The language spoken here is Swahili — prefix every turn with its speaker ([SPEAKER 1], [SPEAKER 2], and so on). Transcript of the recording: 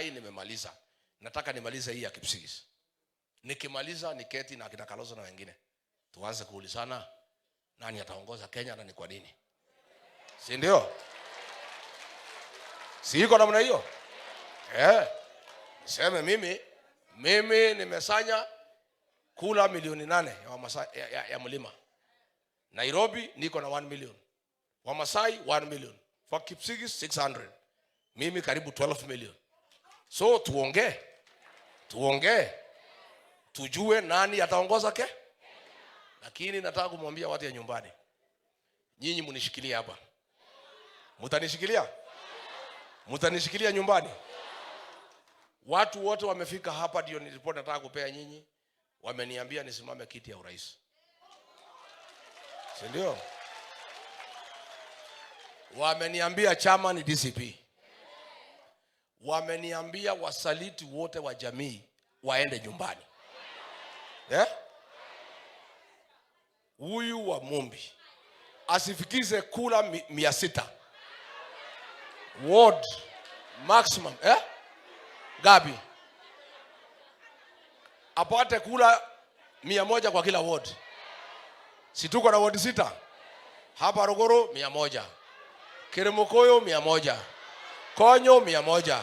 [SPEAKER 1] Nimemaliza, nataka nimalize hii ya Kipsigis. Nikimaliza niketi na akina Kalonzo na wengine tuanze kuulizana nani ataongoza Kenya na ni kwa nini, si ndio? Si iko namna hiyo eh? Seme mimi nimesanya kura milioni 8 ya, Wamasai, ya mlima Nairobi niko na 1 million, Wamasai 1 million, for Kipsigis 600, mimi karibu 12 million. So tuongee, tuongee, tujue nani ataongoza ke. Lakini nataka kumwambia watu ya nyumbani, nyinyi mnishikilie hapa, mtanishikilia, mtanishikilia nyumbani. Watu wote wamefika hapa, ndio nilikuwa nataka kupea nyinyi, wameniambia nisimame kiti ya urais, si ndio? Wameniambia chama ni DCP, wameniambia wasaliti wote wa jamii waende nyumbani, eh? Huyu wa Mumbi asifikize kura 600 ward maximum, eh? Gabi apate kura 100 kwa kila ward. Si tuko na ward sita hapa Ruguru, 100, Kirimukuyu 100, Konyo 100,